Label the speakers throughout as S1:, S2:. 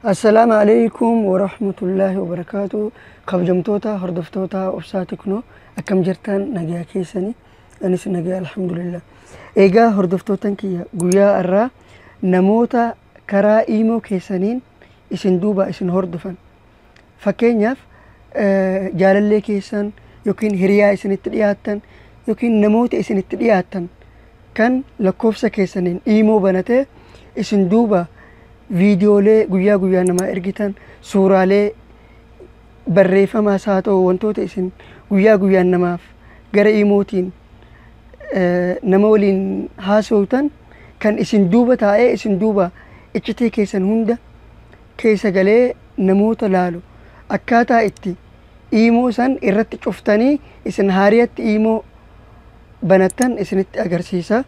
S1: Assalaamu alaikum warahmatullaahi wabarakaatu. Kabajamtoota hordoftoota Obsaa Teknoo, akkam jirtan? Nagaa keessanii? Anis nagaa, alhamdulillah. Egaa hordoftootan kiyya, guyyaa irraa namoota karaa iimoo keessaniin isin duuba isin hordofan, fakkeenyaaf jaalallee keessan yookiin hiriyaa isinitti dhiyaattan yookiin namoota isinitti dhiyaattan kan lakkoofsa keessaniin iimoo banatee isin duuba viidiyoolee guyyaa guyyaa namaa ergitan, suuraalee barreeffamaas haa ta'u, wantoota isin guyyaa guyyaan namaaf gara iimootiin nama waliin haasoftan kan isin duuba taa'ee isin duuba iccitii keessan hunda keessa galee namoota laalu, akkaataa itti iimoo san irratti cuftanii isin haariyatti iimoo banattan isinitti agarsiisa.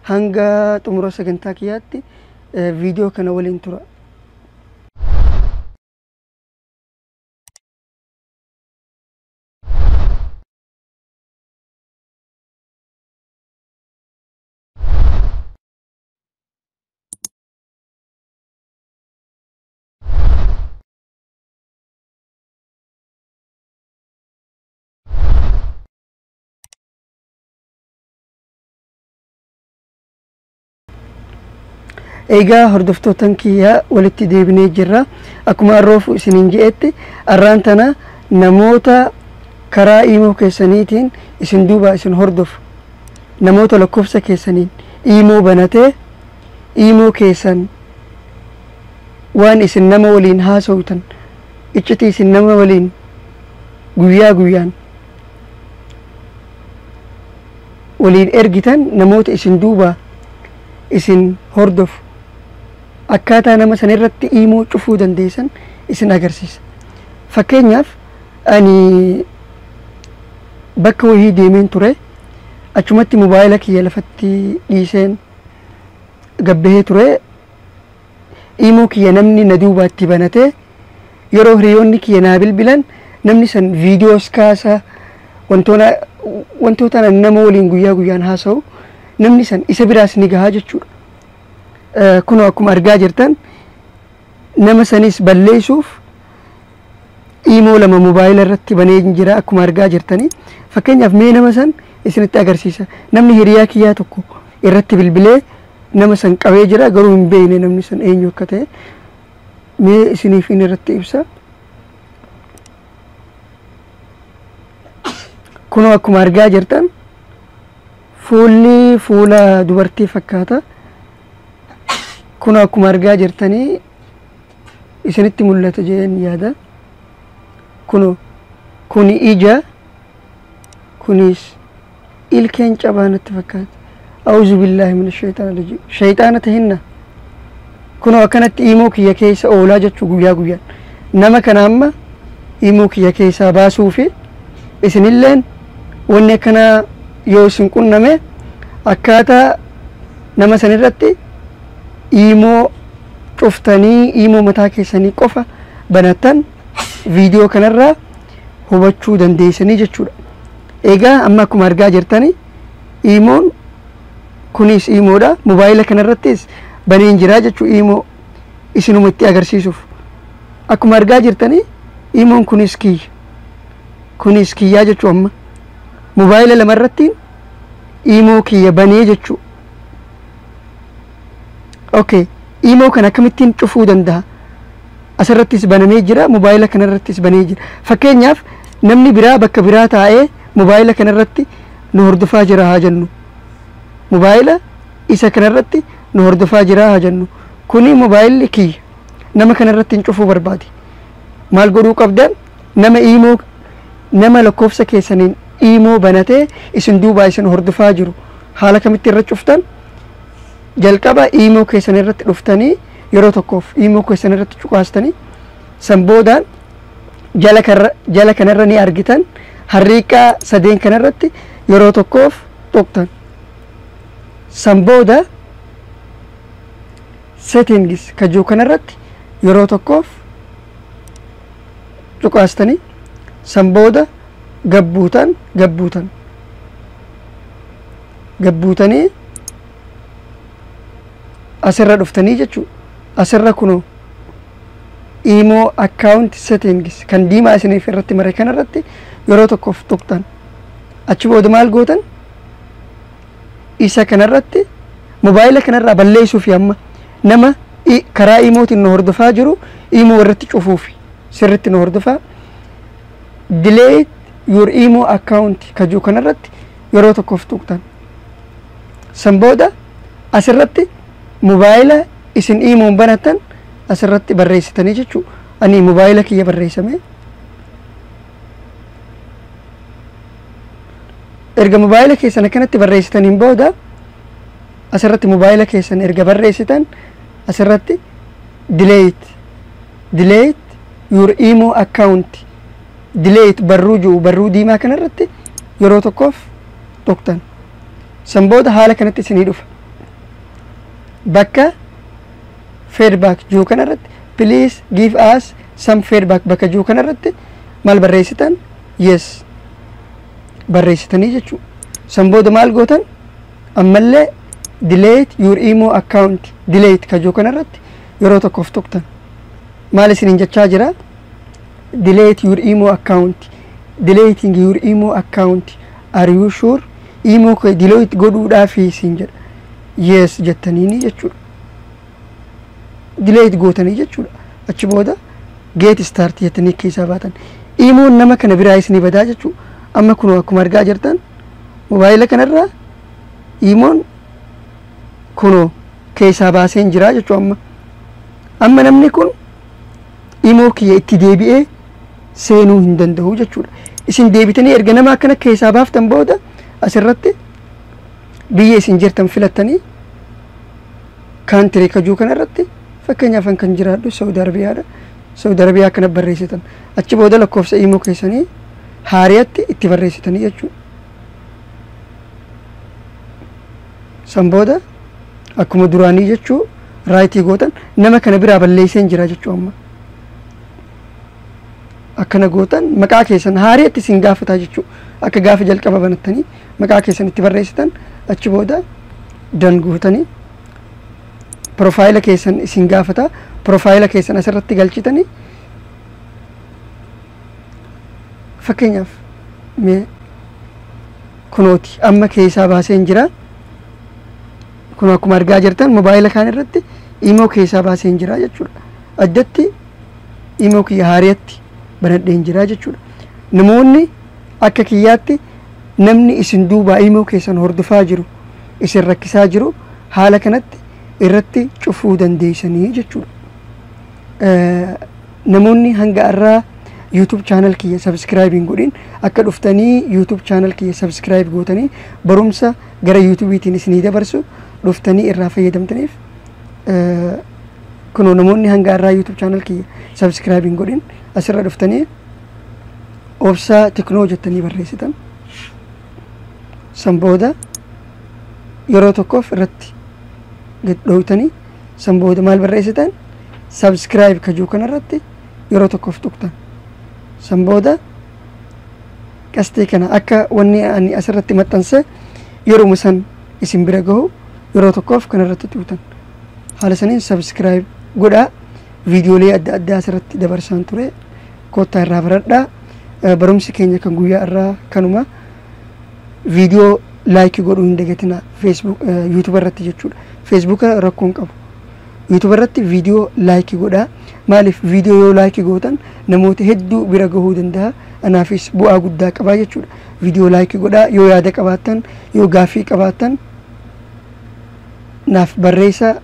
S1: Hanga xumura sagantaa kiyyaatti viidiyoo kana waliin tura. Egaa hordoftootan kiyya, walitti deebinee jirra. Akkuma arroofu isiniin je'etti, arraan tana namoota karaa iimoo keessaniitiin isin duuba isin hordofu, namoota lakkoofsa keessaniin iimoo banatee iimoo keessan waan isin nama waliin haasoftan, iccitii isin nama waliin guyyaa guyyaan waliin ergitan, namoota isin duuba isin hordofu akkaataa nama san irratti iimoo cufuu dandeessan isin agarsiisa. Fakkeenyaaf ani bakka wayii deemeen ture, achumatti mobaayila kiyya lafatti dhiiseen gabbahee ture. Iimoo kiyya namni na duubaatti banatee yeroo hiriyoonni kiyya naa bilbilan namni san viidiyoos kaasa, wantoota nama waliin guyyaa guyyaan haasa'u namni san isa biraas ni gahaa jechuudha. Kunoo akkuma argaa jirtan, nama sanis balleessuuf iimoo lama mobaayila irratti banee jira akkuma argaa jirtanii. Fakkeenyaaf mee nama san isinitti agarsiisa. Namni hiriyaa kiyyaa tokko irratti bilbilee nama san qabee jira, garuu hin beekne namni san eenyu akka ta'e. Mee isiniif inni irratti ibsa. Kunoo akkuma argaa jirtan, fuulli fuula dubartii fakkaata. Kunoo akkuma argaa jirtanii, isinitti mul'ata jedheen yaada. Kunoo kuni ija, kunis ilkeen cabaa natti fakkaata. Auzu billaahi min shaytaan rajiim. Shayxaana tahinna. Kunoo akkanatti iimoo kiyya keessa oolaa jechuu guyyaa guyyaan. Nama kana amma iimoo kiyya keessaa baasuu fi isinilleen wanni akkanaa yoo isin qunname akkaataa nama san irratti iimoo cuftanii iimoo mataa keessanii qofa banattan viidiyoo kanarraa hubachuu dandeessanii jechuudha. Egaa amma akkuma argaa jirtani, iimoon kunis iimoodha. Mobaayila kanarrattis baneen jira jechuu iimoo isinuma itti agarsiisuuf. Akkuma argaa jirtani, iimoon kunis kiyya. Kunis kiyyaa jechuu. Amma mobaayila lamarratti iimoo kiyya banee jechuu. Okay, iimoo kana akkamittiin cufuu danda'a? Asirrattis banamee jira, mobaayila kanarrattis banee jira. Fakkeenyaaf namni biraa bakka biraa taa'ee mobaayila kanarratti nu hordofaa jira haa jennu. Mobaayila isa kanarratti nu hordofaa jira haa jennu. Kuni mobaayilli kiyya. Nama kanarratti hin cufuu barbaade. Maal godhuu qabdan? Nama iimoo, nama lakkoofsa keessaniin iimoo banatee isin duubaa isin hordofaa jiru haala kamitti irra cuftan? Jalqaba iimoo keessan irratti dhuftanii yeroo tokkoof iimoo keessan irratti cuqaastanii, san boodaan jala kanarra ni argitan, harriiqaa sadeen kanarratti yeroo tokkoof tuqtan. San booda settings kajuu kanarratti yeroo tokkoof cuqaastanii, san booda gabbuutan gabbuutan gabbuutanii asirra dhuftanii jechuudha. Asirra kunoo Imo account settings kan diimaa isiniif irratti mare kanarratti yeroo tokkoof tuqxan. Achi booda maal gootan? Isa kanarratti mobaayila kanarraa balleessuufi amma nama karaa imootiin nu hordofaa jiru imoo irratti cufuufi sirritti nu hordofaa. Delete your imo account kajuu kanarratti yeroo tokkoof tuqxan. San booda asirratti mobaayila isin imoon banattan asirratti barreessitanii jechuu. Ani mobaayila kiyya barreessame. Erga mobaayila keessan akkanatti barreessitaniin booda asirratti mobaayila keessan erga barreessitan asirratti delete your imo account delete barruu jiru barruu diimaa kanarratti yeroo tokkoof tuqxan. San booda haala kanatti isinii dhufa. Bakka feedback jiru kanarratti please give us some feedback bakka jiru kanarratti maal barreessitan? Yes barreessitanii jechuu. San booda maal gootan? Ammallee delete your imo account delete ka jiru kanarratti yeroo tokkoof tuqxan. Maal isiniin jechaa jira? Delete your imo account, deleting your imo account, are you sure? Imo kee delete godhuudhaafi isin jedha. Yes jettaniini jechuudha. Delete gootanii jechuudha. Achi booda get start jettanii keessaa baatan. Imoon nama kana biraa isinii badaa jechuudha. Amma kun akkuma argaa jirtan mobaayila kanarraa imoon kunoo keessaa baaseen jira jechuudha. Amma namni kun imoo kiyya itti deebi'ee seenuu hin danda'u jechuudha. Isin deebitanii erga nama akkana keessaa baaftan booda asirratti biyya isin jirtan filattanii country kajuu kanarratti fakkeenyaaf kan jiraadhu Saudi Arabiyaadha. Saudi Arabiyaa kana barreessitan. Achi booda lakkoofsa imoo keessanii haariyatti itti barreessitanii jechuudha. San booda akkuma duraanii jechuu right gootan nama kana biraa balleesseen jira jechuu. Amma akkana gootan maqaa keessan haariyatti isin gaafataa jechuu. Akka gaafa jalqaba banattanii maqaa keessan itti barreessitan. Achi booda done gootanii profile keessan isin gaafata. Profile keessan asirratti galchitanii fakkeenyaaf mee kunooti amma keessaa baaseen jira. Kun akkuma argaa jirtan mobaayila kaan irratti imoo keessaa baaseen jira jechuudha. Addatti imoo kiyya haariyatti banadheen jira jechuudha. Namoonni akka kiyyaatti namni isin duubaa imoo keessan hordofaa jiru isin rakkisaa jiru haala kanatti irratti cufuu dandeessanii jechuudha. Namoonni hanga irraa YouTube channel kiyya subscribe hin godhin akka dhuftanii YouTube channel kiyya subscribe gootanii barumsa gara YouTubeetiin isinii dabarsu dhuftanii irraa fayyadamtaniif kunoo namoonni hanga irraa YouTube channel kiyya subscribe hin godhin asirra dhuftanii Obsaa Tiknoo jettanii barreessitan. San booda yeroo tokkoof irratti gad dhooytanii san booda maal barreessitan? Subscribe kajuu kanarratti yeroo tokkoof tuqtan. San booda qastee kana akka wanni ani asirratti maxxanse yeruma san isin bira gahu yeroo tokkoof kanarratti tuqtan. Haala saniin subscribe godhaa. Viidiyoolee adda addaa asirratti dabarsaan ture koottaa irraa baradhaa. Barumsi keenya kan guyyaa irraa kanuma. Viidiyoo like godhuu hin dagatinaa. Facebook YouTube irratti jechuudha. Facebook rakkoon qabu. YouTube irratti viidiyoo like godhaa. Maaliif viidiyoo yoo like gootan namoota hedduu bira gahuu danda'a. Anaafis bu'aa guddaa qabaa jechuudha. Viidiyoo like godhaa. Yoo yaada qabaattan, yoo gaaffii qabaattan naaf barreessaa,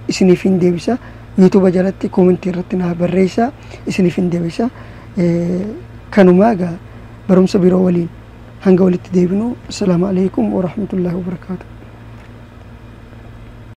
S1: isiniif hin deebisa. YouTube jalatti comment irratti naaf barreessaa, isiniif hin deebisa. Kanumaa egaa barumsa biroo waliin hanga walitti deebinu. Assalaamu alaikum warahmatullahi wabarakaatuh.